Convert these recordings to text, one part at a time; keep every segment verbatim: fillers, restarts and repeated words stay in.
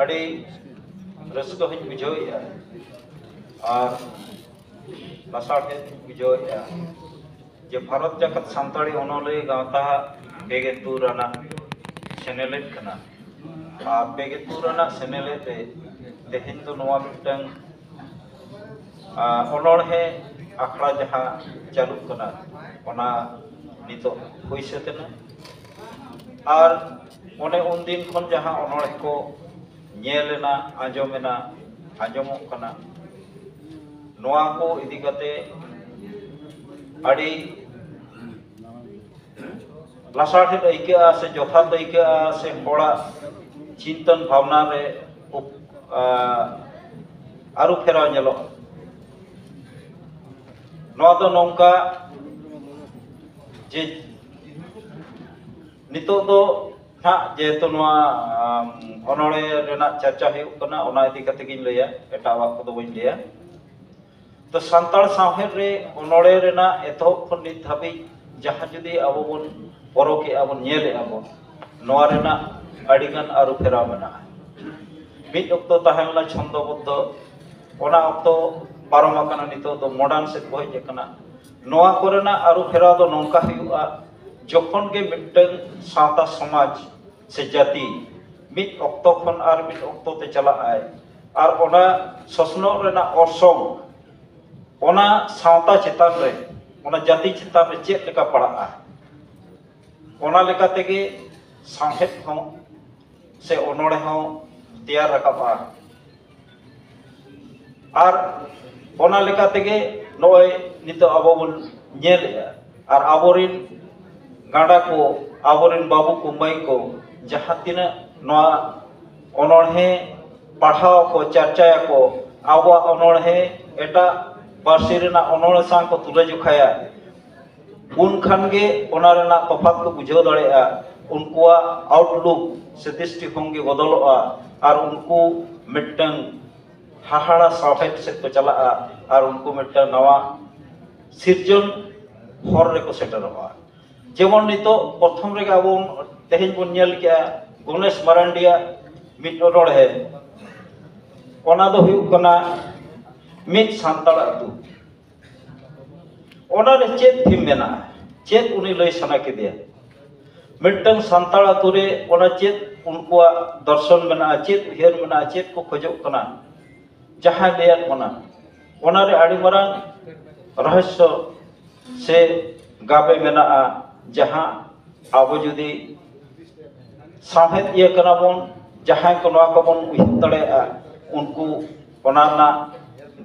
ᱟᱹᱰᱤ ᱨᱟᱹᱥᱠᱟᱹ ᱦᱚᱸᱧ ᱵᱩᱡᱷᱟᱹᱣᱮᱫᱼᱟ ᱟᱨ ᱞᱟᱥᱟᱲᱦᱮᱫ ᱦᱚᱸᱧ ᱵᱩᱡᱷᱟᱹᱣᱮᱫᱼᱟ ᱡᱮ ᱵᱷᱟᱨᱚᱛ ᱡᱟᱠᱟᱛ ᱥᱟᱱᱛᱟᱲᱤ ᱚᱱᱚᱞᱤᱭᱟᱹ ᱜᱟᱶᱛᱟ ᱯᱮ ᱜᱮᱞ ᱛᱩᱨ ᱟᱱᱟᱜ ᱥᱮᱱᱮᱞᱮᱫ ᱠᱟᱱᱟ᱾ ᱟᱨ ᱯᱮ ᱜᱮᱞ ᱛᱩᱨ ᱟᱱᱟᱜ ᱥᱮᱱᱮᱞᱮᱫ ᱨᱮ ᱛᱮᱦᱮᱧ ᱫᱚ ᱱᱚᱣᱟ ᱢᱤᱫᱴᱟᱝ, ᱟᱨ, ᱚᱱᱚᱬᱦᱮ ᱟᱠᱷᱲᱟ ᱡᱟᱦᱟᱸ ᱪᱟᱹᱞᱩᱜ ᱠᱟᱱᱟ, ᱚᱱᱟ ᱱᱤᱛᱚᱜ ᱦᱩᱭ ᱥᱟᱹᱛ ᱮᱱᱟ᱾ ᱟᱨ ᱚᱱᱮ ᱩᱱᱫᱤᱱ ᱠᱷᱚᱱ ᱡᱟᱦᱟᱸ ᱚᱱᱚᱬᱦᱮ ᱠᱚ ᱧᱮᱞ ᱮᱱᱟ, ᱟᱸᱡᱚᱢ ᱮᱱᱟ, ᱟᱸᱡᱚᱢᱚᱜ ᱠᱟᱱᱟ, ᱱᱚᱣᱟ ᱠᱚ ᱤᱫᱤ ᱠᱟᱛᱮ ᱟᱹᱰᱤ ᱞᱟᱥᱟᱲᱦᱮᱫ ᱟᱹᱭᱠᱟᱹᱜᱼᱟ ᱥᱮ ᱡᱚᱛᱷᱟᱛ ᱟᱹᱭᱠᱟᱹᱜᱼᱟ ᱥᱮ ᱦᱚᱲᱟᱜ ᱪᱤᱱᱛᱟᱹᱱ ᱵᱷᱟᱵᱽᱱᱟ ᱨᱮ ᱩᱯ-, ᱟ, ᱟᱹᱨᱩ ᱯᱷᱮᱨᱟᱣ ᱧᱮᱞᱚᱜᱼᱟ᱾ ᱱᱚᱣᱟ ᱫᱚ ᱱᱚᱝᱠᱟ ᱡᱮ ᱱᱤᱛᱚᱜ ᱫᱚ ᱱᱟᱦᱟᱜ ᱡᱮᱦᱮᱛᱩ ᱱᱚᱣᱟ, ᱟᱢ, ᱚᱱᱚᱬᱦᱮ ᱨᱮᱱᱟᱜ ᱪᱟᱨᱪᱟ ᱦᱩᱭᱩᱜ ᱠᱟᱱᱟ, ᱚᱱᱟ ᱤᱫᱤ ᱠᱟᱛᱮ ᱜᱤᱧ ᱞᱟᱹᱭᱟ, ᱮᱴᱟᱜᱟᱜ ᱠᱚᱫᱚ ᱵᱟᱹᱧ ᱞᱟᱹᱭᱟ᱾ ᱛᱚ ᱥᱟᱱᱛᱟᱲ ᱥᱟᱶᱦᱮᱫ ᱨᱮ ᱚᱱᱚᱬᱦᱮ ᱨᱮᱱᱟᱜ ᱮᱛᱚᱦᱚᱵ ᱠᱷᱚᱱ ᱱᱤᱛ ᱫᱷᱟᱹᱵᱤᱡ ᱡᱟᱦᱟᱸ ᱡᱩᱫᱤ ᱟᱵᱚ ᱵᱚᱱ ᱯᱚᱨᱚᱠᱮᱜᱼᱟ ᱵᱚᱱ, ᱧᱮᱞᱮᱜᱼᱟ ᱵᱚᱱ, ᱱᱚᱣᱟ ᱨᱮᱱᱟᱜ ᱟᱹᱰᱤᱜᱟᱱ ᱟᱹᱨᱩ ᱯᱷᱮᱨᱟᱣ ᱢᱮᱱᱟᱜᱼᱟ᱾ ᱢᱤᱫ ᱚᱠᱛᱚ ᱛᱟᱦᱮᱸ ᱞᱮᱱᱟ ᱪᱷᱚᱱᱫᱚᱵᱚᱫᱽᱫᱷᱚ, ᱚᱱᱟ ᱚᱠᱛᱚ ᱯᱟᱨᱚᱢ ᱟᱠᱟᱱᱟ, ᱱᱤᱛᱚᱜ ᱫᱚ ᱢᱚᱰᱟᱨᱱ ᱥᱮᱫ ᱠᱚ ᱦᱮᱡ ᱟᱠᱟᱱᱟ᱾ ᱱᱚᱣᱟ ᱠᱚᱨᱮᱱᱟᱜ ᱟᱹᱨᱩ ᱯᱷᱮᱨᱟᱣ ᱫᱚ ᱱᱚᱝᱠᱟ ᱦᱩᱭᱩᱜᱼᱟ, ᱡᱚᱠᱷᱚᱱ ᱜᱮ ᱢᱤᱫᱴᱟᱝ ᱥᱟᱶᱛᱟ ᱥᱚᱢᱟᱡᱽ ᱥᱮ ᱡᱟᱹᱛᱤ ᱢᱤᱫ ᱚᱠᱛᱚ ᱠᱷᱚᱱ ᱟᱨ ᱢᱤᱫ ᱚᱠᱛᱚ ᱛᱮ ᱪᱟᱞᱟᱜ ᱟᱭ, ᱟᱨ ᱚᱱᱟ ᱥᱚᱥᱱᱚᱜ ᱨᱮᱱᱟᱜ ᱚᱨᱥᱚᱝ ᱚᱱᱟ ᱥᱟᱶᱛᱟ ᱪᱮᱛᱟᱱ ᱨᱮ, ᱚᱱᱟ ᱡᱟᱹᱛᱤ ᱪᱮᱛᱟᱱ ᱨᱮ ᱪᱮᱫ ᱞᱮᱠᱟ ᱯᱟᱲᱟᱜᱼᱟ, ᱚᱱᱟ ᱞᱮᱠᱟ ᱛᱮᱜᱮ ᱥᱟᱶᱦᱮᱫ ᱦᱚᱸ ᱥᱮ ᱚᱱᱚᱬᱦᱮ ᱦᱚᱸ ᱛᱮᱭᱟᱨ ᱨᱟᱠᱟᱵᱼᱟ᱾ ᱟᱨ ᱚᱱᱟ ᱞᱮᱠᱟ ᱛᱮᱜᱮ ᱱᱚᱜᱼᱚᱭ ᱱᱤᱛᱚᱜ ᱟᱵᱚ ᱵᱚᱱ ᱧᱮᱞᱮᱜᱼᱟ, ᱟᱨ ᱟᱵᱚᱨᱮᱱ ᱜᱟᱸᱰᱟ ᱠᱚ, ᱟᱵᱚᱨᱮᱱ ᱵᱟᱹᱵᱩ ᱠᱚ ᱢᱟᱹᱭ ᱠᱚ ᱡᱟᱦᱟᱸ ᱛᱤᱱᱟᱹᱜ ᱱᱚᱣᱟ ᱚᱱᱚᱬᱦᱮ ᱯᱟᱲᱦᱟᱣ ᱠᱚ, ᱪᱟᱨᱪᱟᱭᱟᱠᱚ, ᱟᱵᱚᱣᱟᱜ ᱚᱱᱚᱬᱦᱮ ᱮᱴᱟᱜ ᱯᱟᱹᱨᱥᱤ ᱨᱮᱱᱟᱜ ᱚᱱᱚᱬᱦᱮ ᱥᱟᱶ ᱠᱚ ᱛᱩᱞᱟᱹ ᱡᱚᱠᱷᱟᱭᱟ, ᱩᱱ ᱠᱷᱟᱱ ᱜᱮ ᱚᱱᱟ ᱨᱮᱱᱟᱜ ᱛᱚᱯᱷᱟᱛ ᱠᱚ ᱵᱩᱡᱷᱟᱹᱣ ᱫᱟᱲᱮᱭᱟᱜᱼᱟ᱾ ᱩᱱᱠᱩᱣᱟᱜ ᱟᱣᱩᱴᱞᱩᱠ ᱥᱮ ᱫᱨᱤᱥᱴᱤᱠᱳᱱ ᱜᱮ ᱵᱚᱫᱚᱞᱚᱜᱼᱟ, ᱟᱨ ᱩᱱᱠᱩ ᱢᱤᱫᱴᱟᱝ ᱦᱟᱦᱟᱲᱟ ᱥᱟᱶᱦᱮᱫ ᱥᱮᱫ ᱠᱚ ᱪᱟᱞᱟᱜᱼᱟ, ᱟᱨ ᱩᱱᱠᱩ ᱢᱤᱫᱴᱟᱝ ᱱᱟᱣᱟ ᱥᱤᱨᱡᱚᱱ ᱦᱚᱨ ᱨᱮᱠᱚ ᱥᱮᱴᱮᱨᱚᱜᱼᱟ᱾ ᱡᱮᱢᱚᱱ ᱱᱤᱛᱚᱜ ᱯᱨᱚᱛᱷᱚᱢ ᱨᱮᱜᱮ ᱟᱵᱚ ᱛᱮᱦᱮᱧ ᱵᱚᱱ ᱧᱮᱞ ᱠᱮᱜᱼᱟ, ᱜᱚᱱᱮᱥ ᱢᱟᱨᱟᱱᱰᱤᱭᱟᱜ ᱢᱤᱫ ᱚᱱᱚᱬᱦᱮ, ᱚᱱᱟ ᱫᱚ ᱦᱩᱭᱩᱜ ᱠᱟᱱᱟ ᱢᱤᱫ ᱥᱟᱱᱛᱟᱲ ᱟᱹᱛᱩ᱾ ᱚᱱᱟ ᱨᱮ ᱪᱮᱫ ᱛᱷᱤᱢ ᱢᱮᱱᱟᱜᱼᱟ, ᱪᱮᱫ ᱩᱱᱤ ᱞᱟᱹᱭ ᱥᱟᱱᱟ ᱠᱮᱫᱮᱭᱟ? ᱢᱤᱫᱴᱟᱝ ᱥᱟᱱᱛᱟᱲ ᱟᱹᱛᱩ ᱨᱮ ᱚᱱᱟ ᱪᱮᱫ ᱩᱱᱠᱩᱣᱟᱜ ᱫᱚᱨᱥᱚᱱ ᱢᱮᱱᱟᱜᱼᱟ, ᱪᱮᱫ ᱩᱭᱦᱟᱹᱨ ᱢᱮᱱᱟᱜᱼᱟ, ᱪᱮᱫ ᱠᱚ ᱠᱷᱚᱡᱚᱜ ᱠᱟᱱᱟ, ᱡᱟᱦᱟᱸᱭ ᱞᱟᱹᱭᱟᱫ ᱵᱚᱱᱟ, ᱚᱱᱟ ᱨᱮ ᱟᱹᱰᱤ ᱢᱟᱨᱟᱝ ᱨᱚᱦᱚᱥᱭᱚ ᱥᱮ ᱜᱟᱵᱮ ᱢᱮᱱᱟᱜᱼᱟ᱾ ᱡᱟᱦᱟᱸ ᱟᱵᱚ ᱡᱩᱫᱤ ᱥᱟᱶᱦᱮᱫ ᱤᱭᱟᱹ ᱠᱟᱱᱟ ᱵᱚᱱ, ᱡᱟᱦᱟᱸᱭ ᱠᱚ ᱱᱚᱣᱟ ᱠᱚᱵᱚᱱ ᱩᱭᱦᱟᱹᱨ ᱫᱟᱲᱮᱭᱟᱜᱼᱟ, ᱩᱱᱠᱩ ᱚᱱᱟ ᱨᱮᱱᱟᱜ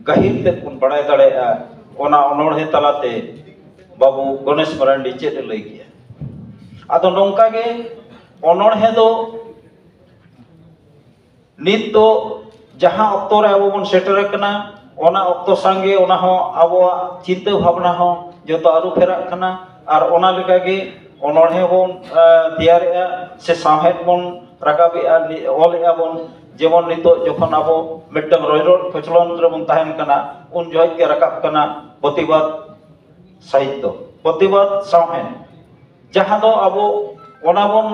ᱜᱟᱹᱦᱤᱨ ᱛᱮᱫ ᱵᱚᱱ ᱵᱟᱲᱟᱭ ᱫᱟᱲᱮᱭᱟᱜᱼᱟ᱾ ᱚᱱᱟ ᱚᱱᱚᱬᱦᱮ ᱛᱟᱞᱟᱛᱮ ᱵᱟᱹᱵᱩ ᱜᱚᱱᱮᱥ ᱢᱟᱨᱟᱱᱰᱤ ᱪᱮᱫ ᱮ ᱞᱟᱹᱭ ᱠᱮᱜᱼᱟ? ᱟᱫᱚ ᱱᱚᱝᱠᱟ ᱜᱮ ᱚᱱᱚᱬᱦᱮ ᱫᱚ ᱱᱤᱛ ᱫᱚ ᱡᱟᱦᱟᱸ ᱚᱠᱛᱚ ᱨᱮ ᱟᱵᱚ ᱵᱚᱱ ᱥᱮᱴᱮᱨ ᱟᱠᱟᱱᱟ, ᱚᱱᱟ ᱚᱠᱛᱚ ᱥᱟᱶᱜᱮ ᱚᱱᱟ ᱦᱚᱸ ᱟᱵᱚᱣᱟᱜ ᱪᱤᱱᱛᱟᱹ ᱵᱷᱟᱵᱽᱱᱟ ᱦᱚᱸ ᱡᱚᱛᱚ ᱟᱹᱨᱩ ᱯᱷᱮᱨᱟᱜ ᱠᱟᱱᱟ᱾ ᱟᱨ ᱚᱱᱟ ᱞᱮᱠᱟᱜᱮ ᱚᱱᱚᱬᱦᱮ ᱵᱚᱱ, ᱮ, ᱛᱮᱭᱟᱨᱮᱜᱼᱟ ᱥᱮ ᱥᱟᱶᱦᱮᱫ ᱵᱚᱱ ᱨᱟᱠᱟᱵᱮᱜᱼᱟ, ᱚᱞᱮᱜᱼᱟ ᱵᱚᱱ᱾ ᱡᱮᱢᱚᱱ ᱱᱤᱛᱚᱜ ᱡᱚᱠᱷᱚᱱ ᱟᱵᱚ ᱢᱤᱫᱴᱟᱝ ᱨᱚᱲ ᱨᱚᱲ ᱠᱚᱪᱞᱚᱱ ᱨᱮᱵᱚᱱ ᱛᱟᱦᱮᱱ ᱠᱟᱱᱟ, ᱩᱱ ᱡᱚᱦᱚᱜ ᱜᱮ ᱨᱟᱠᱟᱵ ᱠᱟᱱᱟ ᱯᱨᱚᱛᱤᱵᱟᱫ ᱥᱟᱦᱤᱛᱛᱚ, ᱯᱨᱚᱛᱤᱵᱟᱫ ᱥᱟᱶᱦᱮᱫ, ᱡᱟᱦᱟᱸ ᱫᱚ ᱟᱵᱚ ᱚᱱᱟ ᱵᱚᱱ,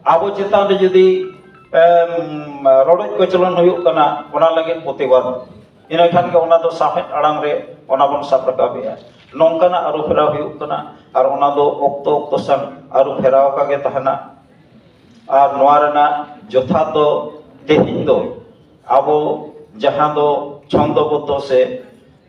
ᱟᱵᱚ ᱪᱮᱛᱟᱱ ᱨᱮ ᱡᱩᱫᱤ, ᱮᱢ, ᱨᱚᱰᱚᱡ ᱠᱚᱪᱞᱚᱱ ᱦᱩᱭᱩᱜ ᱠᱟᱱᱟ, ᱚᱱᱟ ᱞᱟᱹᱜᱤᱫ ᱯᱨᱚᱛᱤᱵᱟᱫ, ᱤᱱᱟᱹ ᱠᱷᱟᱱ ᱜᱮ ᱚᱱᱟ ᱫᱚ ᱥᱟᱶᱦᱮᱫ ᱟᱲᱟᱝ ᱨᱮ ᱚᱱᱟ ᱵᱚᱱ ᱥᱟᱵ ᱨᱟᱠᱟᱵᱮᱜᱼᱟ᱾ ᱱᱚᱝᱠᱟᱱᱟᱜ ᱟᱹᱨᱩ ᱯᱷᱮᱨᱟᱣ ᱦᱩᱭᱩᱜ ᱠᱟᱱᱟ, ᱟᱨ ᱚᱱᱟ ᱫᱚ ᱚᱠᱛᱚ ᱚᱠᱛᱚ ᱥᱟᱶ ᱟᱹᱨᱩ ᱯᱷᱮᱨᱟᱣ ᱟᱠᱟ ᱜᱮ ᱛᱟᱦᱮᱱᱟ᱾ ᱟᱨ ᱱᱚᱣᱟ ᱨᱮᱱᱟᱜ ᱡᱚᱛᱷᱟᱛ ᱫᱚ ᱛᱮᱦᱮᱧ ᱫᱚ ᱟᱵᱚ ᱡᱟᱦᱟᱸ ᱫᱚ ᱪᱷᱚᱱᱫᱚᱵᱚᱫᱽᱫᱷᱚ ᱥᱮ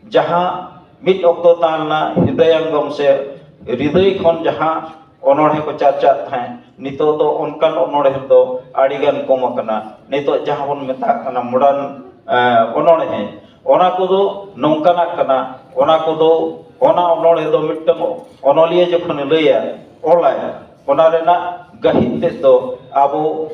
ᱡᱟᱦᱟᱸ ᱢᱤᱫ ᱚᱠᱛᱚ ᱛᱟᱦᱮᱸ ᱞᱮᱱᱟ ᱦᱨᱤᱫᱚᱭᱟᱝᱜᱚᱢ ᱥᱮ ᱦᱨᱤᱫᱚᱭ ᱠᱷᱚᱱ ᱡᱟᱦᱟᱸ ᱚᱱᱚᱬᱦᱮ ᱠᱚ ᱪᱟᱨᱪᱟᱜ ᱛᱟᱦᱮᱸᱫ, ᱱᱤᱛᱚᱜ ᱫᱚ ᱚᱱᱠᱟᱱ ᱚᱱᱚᱬᱦᱮ ᱫᱚ ᱟᱹᱰᱤ ᱜᱟᱱ ᱠᱚᱢ ᱟᱠᱟᱱᱟ᱾ ᱱᱤᱛᱚᱜ ᱡᱟᱦᱟᱸ ᱵᱚᱱ ᱢᱮᱛᱟᱜ ᱠᱟᱱᱟ ᱢᱚᱰᱟᱨᱱ, ᱮ, ᱚᱱᱚᱬᱦᱮ, ᱚᱱᱟ ᱠᱚᱫᱚ ᱱᱚᱝᱠᱟᱱᱟᱜ ᱠᱟᱱᱟ, ᱚᱱᱟ ᱠᱚᱫᱚ, ᱚᱱᱟ ᱚᱱᱚᱬᱦᱮ ᱫᱚ ᱢᱤᱫᱴᱟᱝ ᱚᱱᱚᱞᱤᱭᱟᱹ ᱡᱚᱠᱷᱚᱱᱮ ᱞᱟᱹᱭᱟ, ᱚᱞᱟᱭ, ᱚᱱᱟ ᱨᱮᱱᱟᱜ ᱜᱟᱹᱦᱤᱨ ᱛᱮᱫ ᱫᱚ ᱟᱵᱚ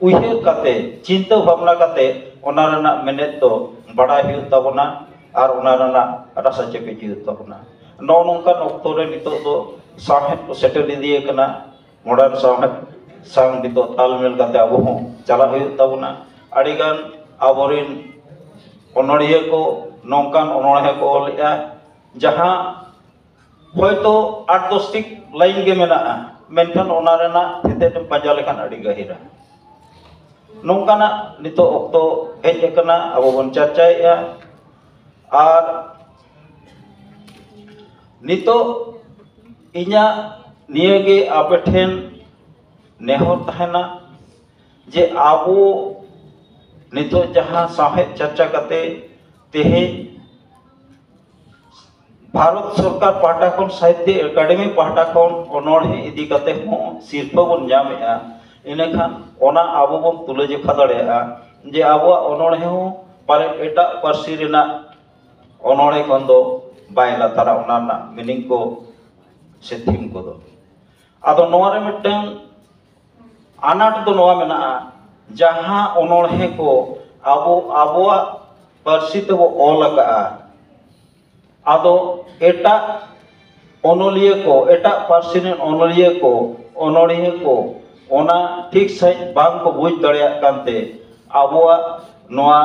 ᱩᱭᱦᱟᱹᱨ ᱠᱟᱛᱮ, ᱪᱤᱱᱛᱟᱹ ᱵᱷᱟᱵᱽᱱᱟ ᱠᱟᱛᱮ ᱚᱱᱟ ᱨᱮᱱᱟᱜ ᱢᱮᱱᱮᱛ ᱫᱚ ᱵᱟᱰᱟᱭ ᱦᱩᱭᱩᱜ ᱛᱟᱵᱚᱱᱟ ᱟᱨ ᱚᱱᱟ ᱨᱮᱱᱟᱜ ᱨᱟᱥᱟ ᱪᱮᱯᱮᱡ ᱦᱩᱭᱩᱜ ᱛᱟᱵᱚᱱᱟ᱾ ᱱᱚᱜᱼᱚ ᱱᱚᱝᱠᱟᱱ ᱚᱠᱛᱚ ᱨᱮ ᱱᱤᱛᱚᱜ ᱫᱚ ᱥᱟᱶᱦᱮᱫ ᱠᱚ ᱥᱮᱴᱮᱨ ᱤᱫᱤ ᱟᱠᱟᱱᱟ᱾ ᱢᱚᱰᱟᱨᱱ ᱥᱟᱶᱦᱮᱫ ᱥᱟᱶ ᱱᱤᱛᱚᱜ ᱛᱟᱞ ᱢᱮᱞ ᱠᱟᱛᱮ ᱟᱵᱚ ᱦᱚᱸ ᱪᱟᱞᱟᱜ ᱦᱩᱭᱩᱜ ᱛᱟᱵᱚᱱᱟ᱾ ᱟᱹᱰᱤᱜᱟᱱ ᱟᱵᱚᱨᱮᱱ ᱚᱱᱚᱬᱦᱤᱭᱟᱹ ᱠᱚ ᱱᱚᱝᱠᱟᱱ ᱚᱱᱚᱬᱦᱮ ᱠᱚ ᱚᱞᱮᱜᱼᱟ, ᱡᱟᱦᱟᱸ ᱦᱚᱭᱛᱚ ᱟᱴ ᱫᱚᱥᱴᱤ ᱞᱟᱭᱤᱱ ᱜᱮ ᱢᱮᱱᱟᱜᱼᱟ, ᱢᱮᱱᱠᱷᱟᱱ ᱚᱱᱟ ᱨᱮᱱᱟᱜ ᱛᱮᱛᱮᱫ ᱮᱢ ᱯᱟᱸᱡᱟ ᱞᱮᱠᱷᱟᱱ ᱟᱹᱰᱤ ᱜᱟᱹᱦᱤᱨᱟ᱾ ᱱᱚᱝᱠᱟᱱᱟᱜ ᱱᱤᱛᱚᱜ ᱚᱠᱛᱚ ᱦᱮᱡ ᱟᱠᱟᱱᱟ, ᱟᱵᱚ ᱵᱚᱱ ᱪᱟᱨᱪᱟᱭᱮᱫᱼᱟ᱾ ᱟᱨ ᱱᱤᱛᱚᱜ ᱤᱧᱟᱹᱜ ᱱᱤᱭᱟᱹᱜᱮ ᱟᱯᱮ ᱴᱷᱮᱱ ᱱᱮᱦᱚᱨ ᱛᱟᱦᱮᱱᱟ ᱡᱮ ᱟᱵᱚ ᱱᱤᱛᱚᱜ ᱡᱟᱦᱟᱸ ᱥᱟᱶᱦᱮᱫ ᱪᱟᱨᱪᱟ ᱠᱟᱛᱮ ᱛᱮᱦᱮᱧ ᱵᱷᱟᱨᱚᱛ ᱥᱚᱨᱠᱟᱨ ᱯᱟᱦᱴᱟ ᱠᱷᱚᱱ, ᱥᱟᱦᱤᱛᱭᱚ ᱮᱠᱟᱰᱮᱢᱤ ᱯᱟᱦᱴᱟ ᱠᱷᱚᱱ ᱚᱱᱚᱬᱦᱮ ᱤᱫᱤ ᱠᱟᱛᱮ ᱦᱚᱸ ᱥᱤᱨᱯᱷᱟᱹ ᱵᱚᱱ ᱧᱟᱢᱮᱫᱼᱟ, ᱤᱱᱟᱹᱠᱷᱟᱱ ᱚᱱᱟ ᱟᱵᱚ ᱵᱚᱱ ᱛᱩᱞᱟᱹᱡᱚᱠᱷᱟ ᱫᱟᱲᱮᱭᱟᱜᱼᱟ ᱡᱮ ᱟᱵᱚᱣᱟᱜ ᱚᱱᱚᱬᱦᱮ ᱦᱚᱸ ᱯᱟᱞᱮᱱ ᱮᱴᱟᱜ ᱯᱟᱹᱨᱥᱤ ᱨᱮᱱᱟᱜ ᱚᱱᱚᱬᱦᱮ ᱠᱷᱚᱱ ᱫᱚ ᱵᱟᱭ ᱞᱟᱛᱟᱨᱟ, ᱚᱱᱟ ᱨᱮᱱᱟᱜ ᱢᱤᱱᱤᱝ ᱠᱚ ᱥᱮ ᱛᱷᱤᱢ ᱠᱚᱫᱚ᱾ ᱟᱫᱚ ᱱᱚᱣᱟ ᱨᱮ ᱢᱤᱫᱴᱟᱝ ᱟᱱᱟᱴ ᱫᱚ ᱱᱚᱣᱟ ᱢᱮᱱᱟᱜᱼᱟ, ᱡᱟᱦᱟᱸ ᱚᱱᱚᱬᱦᱮ ᱠᱚ ᱟᱵᱚ ᱟᱵᱚᱣᱟᱜ ᱯᱟᱹᱨᱥᱤ ᱛᱮᱵᱚ ᱚᱞ ᱟᱠᱟᱫᱼᱟ, ᱟᱫᱚ ᱮᱴᱟᱜ ᱚᱱᱚᱞᱤᱭᱟᱹ ᱠᱚ, ᱮᱴᱟᱜ ᱯᱟᱹᱨᱥᱤ ᱨᱮᱱ ᱚᱱᱚᱞᱤᱭᱟᱹ ᱠᱚ, ᱚᱱᱚᱬᱦᱤᱭᱟᱹ ᱠᱚ ᱚᱱᱟ ᱴᱷᱤᱠ ᱥᱟᱺᱦᱤᱡ ᱵᱟᱝ ᱠᱚ ᱵᱩᱡᱽ ᱫᱟᱲᱮᱭᱟᱜ ᱠᱟᱱᱛᱮ ᱟᱵᱚᱣᱟᱜ ᱱᱚᱣᱟ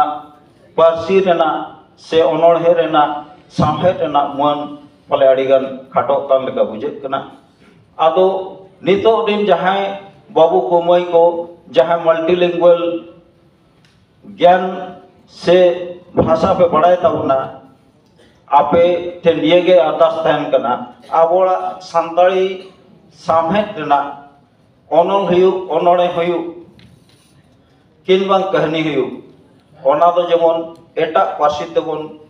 ᱯᱟᱹᱨᱥᱤ ᱨᱮᱱᱟᱜ ᱥᱮ ᱚᱱᱚᱬᱦᱮ ᱨᱮᱱᱟᱜ ᱥᱟᱶᱦᱮᱫ ᱨᱮᱱᱟᱜ ᱢᱟᱹᱱ ᱯᱟᱞᱮ ᱟᱹᱰᱤᱜᱟᱱ ᱠᱷᱟᱴᱚᱜ ᱠᱟᱱ ᱞᱮᱠᱟ ᱵᱩᱡᱷᱟᱹᱜ ᱠᱟᱱᱟ᱾ ᱟᱫᱚ ᱱᱤᱛᱚᱜ ᱨᱤᱱ ᱡᱟᱦᱟᱸᱭ ᱵᱟᱹᱵᱩ ᱠᱚ ᱢᱟᱹᱭ ᱠᱚ ᱡᱟᱦᱟᱸᱭ multilingual ᱜᱮᱭᱟᱱ ᱥᱮ ᱵᱷᱟᱥᱟ ᱯᱮ ᱵᱟᱲᱟᱭ ᱛᱟᱵᱚᱱᱟ, ᱟᱯᱮ ᱴᱷᱮᱱ ᱱᱤᱭᱟᱹᱜᱮ ᱟᱨᱫᱟᱥ ᱛᱟᱦᱮᱱ ᱠᱟᱱᱟ, ᱟᱵᱚᱣᱟᱜ ᱥᱟᱱᱛᱟᱲᱤ ᱥᱟᱶᱦᱮᱫ ᱨᱮᱱᱟᱜ ᱚᱱᱚᱞ ᱦᱩᱭᱩᱜ, ᱚᱱᱚᱬᱦᱮ ᱦᱩᱭᱩᱜ, ᱠᱤᱝᱵᱟ ᱠᱟᱹᱦᱱᱤ ᱦᱩᱭᱩᱜ, ᱚᱱᱟ ᱫᱚ ᱡᱮᱢᱚᱱ ᱮᱴᱟᱜ ᱯᱟᱹᱨᱥᱤ ᱛᱮᱵᱚᱱ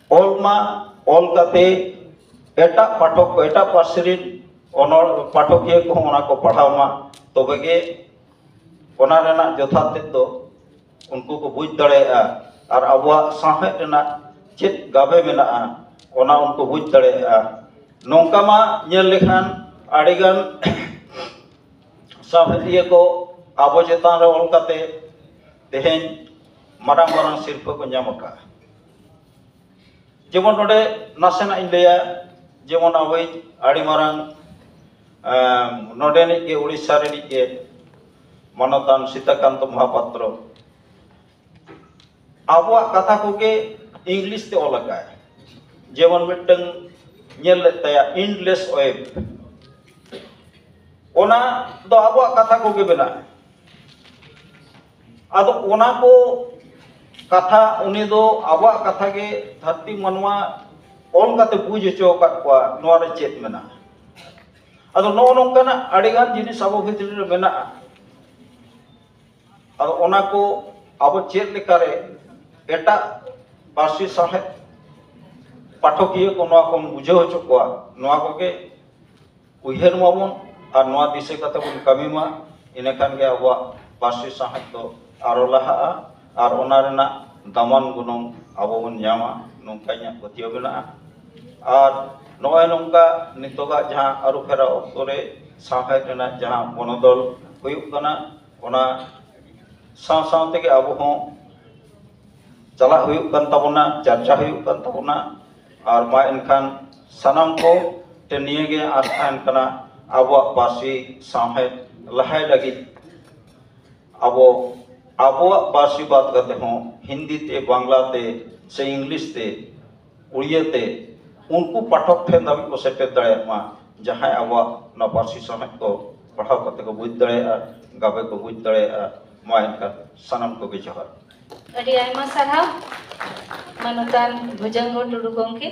ᱚᱞ ᱢᱟ, ᱚᱞ ᱠᱟᱛᱮ ᱮᱴᱟᱜ ᱯᱟᱴᱷᱚᱠ ᱠᱚ, ᱮᱴᱟᱜ ᱯᱟᱹᱨᱥᱤ ᱨᱮᱱ ᱚᱱᱚᱲ ᱯᱟᱴᱷᱚᱠᱤᱭᱟᱹ ᱠᱚᱦᱚᱸ ᱚᱱᱟ ᱠᱚ ᱯᱟᱲᱦᱟᱣ ᱢᱟ, ᱛᱚᱵᱮ ᱜᱮ ᱚᱱᱟ ᱨᱮᱱᱟᱜ ᱡᱚᱛᱷᱟᱛ ᱛᱮᱫ ᱫᱚ ᱩᱱᱠᱩ ᱠᱚ ᱵᱩᱡᱽ ᱫᱟᱲᱮᱭᱟᱜᱼᱟ ᱟᱨ ᱟᱵᱚᱣᱟᱜ ᱥᱟᱶᱦᱮᱫ ᱨᱮᱱᱟᱜ ᱪᱮᱫ ᱜᱟᱵᱮ ᱢᱮᱱᱟᱜᱼᱟ ᱚᱱᱟ ᱩᱱᱠᱩ ᱵᱩᱡᱽ ᱫᱟᱲᱮᱭᱟᱜᱼᱟ᱾ ᱱᱚᱝᱠᱟ ᱢᱟ ᱧᱮᱞ ᱞᱮᱠᱷᱟᱱ ᱟᱹᱰᱤᱜᱟᱱ ᱥᱟᱶᱦᱮᱫᱤᱭᱟᱹ ᱠᱚ ᱟᱵᱚ ᱪᱮᱛᱟᱱ ᱨᱮ ᱚᱞ ᱠᱟᱛᱮ ᱛᱮᱦᱮᱧ ᱢᱟᱨᱟᱝ ᱢᱟᱨᱟᱝ ᱥᱤᱨᱯᱷᱟᱹ ᱠᱚ ᱧᱟᱢ ᱟᱠᱟᱫᱼᱟ᱾ ᱡᱮᱢᱚᱱ ᱱᱚᱰᱮ ᱱᱟᱥᱮᱱᱟᱜ ᱤᱧ ᱞᱟᱹᱭᱟ, ᱡᱮᱢᱚᱱ ᱟᱵᱚᱭᱤᱡ ᱟᱹᱰᱤ ᱢᱟᱨᱟᱝ ᱮᱢ, ᱱᱚᱰᱮᱱᱤᱡ ᱜᱮ ᱩᱲᱤᱥᱥᱟ ᱨᱤᱱᱤᱡ ᱜᱮ ᱢᱟᱱᱚᱛᱟᱱ ᱥᱤᱛᱟᱠᱟᱱᱛ ᱢᱚᱦᱟᱯᱟᱛᱨᱚ ᱟᱵᱚᱣᱟᱜ ᱠᱟᱛᱷᱟ ᱠᱚᱜᱮ ᱤᱝᱞᱤᱥ ᱛᱮ ᱚᱞ ᱟᱠᱟᱫ᱾ ᱡᱮᱢᱚᱱ ᱢᱤᱫᱴᱟᱝ ᱧᱮᱞ ᱞᱮᱫ ᱛᱟᱭᱟ Endless Web, ᱚᱱᱟ ᱫᱚ ᱟᱵᱚᱣᱟᱜ ᱠᱟᱛᱷᱟ ᱠᱚᱜᱮ ᱢᱮᱱᱟᱜᱼᱟ᱾ ᱟᱫᱚ ᱚᱱᱟ ᱠᱚ ᱠᱟᱛᱷᱟ ᱩᱱᱤ ᱫᱚ ᱟᱵᱚᱣᱟᱜ ᱠᱟᱛᱷᱟ ᱜᱮ ᱫᱷᱟᱹᱨᱛᱤ ᱢᱟᱱᱣᱟ ᱚᱞ ᱠᱟᱛᱮ ᱵᱩᱡᱽ ᱦᱚᱪᱚ ᱟᱠᱟᱫ ᱠᱚᱣᱟ ᱱᱚᱣᱟ ᱨᱮ ᱪᱮᱫ ᱢᱮᱱᱟᱜᱼᱟ᱾ ᱟᱫᱚ ᱱᱚᱜᱼᱚ ᱱᱚᱝᱠᱟᱱᱟᱜ ᱟᱹᱰᱤᱜᱟᱱ ᱡᱤᱱᱤᱥ ᱟᱵᱚ ᱵᱷᱤᱛᱨᱤ ᱨᱮ ᱢᱮᱱᱟᱜᱼᱟ᱾ ᱟᱫᱚ ᱚᱱᱟ ᱠᱚ ᱟᱵᱚ ᱪᱮᱫ ᱞᱮᱠᱟᱨᱮ ᱮᱴᱟᱜ ᱯᱟᱹᱨᱥᱤ ᱥᱟᱶᱦᱮᱫ ᱯᱟᱴᱷᱚᱠᱤᱭᱟᱹ ᱠᱚ ᱱᱚᱣᱟ ᱠᱚᱵᱚᱱ ᱵᱩᱡᱷᱟᱹᱣ ᱦᱚᱪᱚ ᱠᱚᱣᱟ, ᱱᱚᱣᱟ ᱠᱚᱜᱮ ᱩᱭᱦᱟᱹᱨ ᱢᱟᱵᱚᱱ ᱟᱨ ᱱᱚᱣᱟ ᱫᱤᱥᱟᱹ ᱠᱟᱛᱮ ᱵᱚᱱ ᱠᱟᱹᱢᱤ ᱢᱟ᱾ ᱤᱱᱟᱹᱠᱷᱟᱱ ᱜᱮ ᱟᱵᱚᱣᱟᱜ ᱯᱟᱹᱨᱥᱤ ᱥᱟᱶᱦᱮᱫ ᱫᱚ ᱟᱨᱚ ᱞᱟᱦᱟᱜᱼᱟ ᱟᱨ ᱚᱱᱟ ᱨᱮᱱᱟᱜ ᱫᱟᱢᱟᱱ ᱜᱚᱱᱚᱝ ᱟᱵᱚ ᱵᱚᱱ ᱧᱟᱢᱟ, ᱱᱚᱝᱠᱟ ᱤᱧᱟᱹᱜ ᱯᱟᱹᱛᱭᱟᱹᱣ ᱢᱮᱱᱟᱜᱼᱟ᱾ ᱟᱨ ᱱᱚᱜᱼᱚᱭ ᱱᱚᱝᱠᱟ ᱱᱤᱛᱚᱜᱟᱜ ᱡᱟᱦᱟᱸ ᱟᱹᱨᱩ ᱯᱷᱮᱨᱟᱣ ᱚᱠᱛᱚ ᱨᱮ ᱥᱟᱶᱦᱮᱫ ᱨᱮᱱᱟᱜ ᱡᱟᱦᱟᱸ ᱵᱚᱱᱚᱫᱚᱞ ᱦᱩᱭᱩᱜ ᱠᱟᱱᱟ, ᱚᱱᱟ ᱥᱟᱶ ᱥᱟᱶ ᱛᱮᱜᱮ ᱟᱵᱚ ᱦᱚᱸ ᱪᱟᱞᱟᱜ ᱦᱩᱭᱩᱜ ᱠᱟᱱ ᱛᱟᱵᱚᱱᱟ, ᱪᱟᱨᱪᱟ ᱦᱩᱭᱩᱜ ᱠᱟᱱ ᱛᱟᱵᱚᱱᱟ᱾ ᱟᱨ ᱢᱟ ᱮᱱᱠᱷᱟᱱ ᱥᱟᱱᱟᱢ ᱠᱚ ᱴᱷᱮᱱ ᱱᱤᱭᱟᱹ ᱜᱮ ᱟᱨ ᱛᱟᱦᱮᱱ ᱠᱟᱱᱟ, ᱟᱵᱚᱣᱟᱜ ᱯᱟᱹᱨᱥᱤ ᱥᱟᱶᱦᱮᱫ ᱞᱟᱦᱟᱭ ᱞᱟᱹᱜᱤᱫ ᱟᱵᱚ ᱟᱵᱚᱣᱟᱜ ᱯᱟᱹᱨᱥᱤ ᱵᱟᱫ ᱠᱟᱛᱮ ᱦᱚᱸ ᱦᱤᱱᱫᱤ ᱛᱮ, ᱵᱟᱝᱞᱟ ᱛᱮ ᱥᱮ ᱤᱝᱞᱤᱥ ᱛᱮ, ᱩᱲᱤᱭᱟᱹ ᱛᱮ ᱩᱱᱠᱩ ᱯᱟᱴᱷᱚᱠ ᱴᱷᱮᱱ ᱫᱷᱟᱹᱵᱤᱡ ᱠᱚ ᱥᱮᱴᱮᱨ ᱫᱟᱲᱮᱭᱟᱜ ᱢᱟ, ᱡᱟᱦᱟᱸᱭ ᱟᱵᱚᱣᱟᱜ ᱱᱚᱣᱟ ᱯᱟᱹᱨᱥᱤ ᱥᱟᱶᱦᱮᱫ ᱠᱚ ᱯᱟᱲᱦᱟᱣ ᱠᱟᱛᱮ ᱠᱚ ᱵᱩᱡᱽ ᱫᱟᱲᱮᱭᱟᱜᱼᱟ, ᱜᱟᱵᱮ ᱠᱚ ᱵᱩᱡᱽ ᱫᱟᱲᱮᱭᱟᱜᱼᱟ᱾ ᱢᱟ ᱮᱱᱠᱷᱟᱱ ᱥᱟᱱᱟᱢ ᱠᱚᱜᱮ ᱡᱚᱦᱟᱨ᱾ ᱟᱹᱰᱤ ᱟᱭᱢᱟ ᱥᱟᱨᱦᱟᱣ ᱢᱟᱱᱚᱛᱟᱱ ᱵᱷᱩᱡᱚᱝᱜᱚ ᱴᱩᱰᱩ ᱜᱚᱢᱠᱮ᱾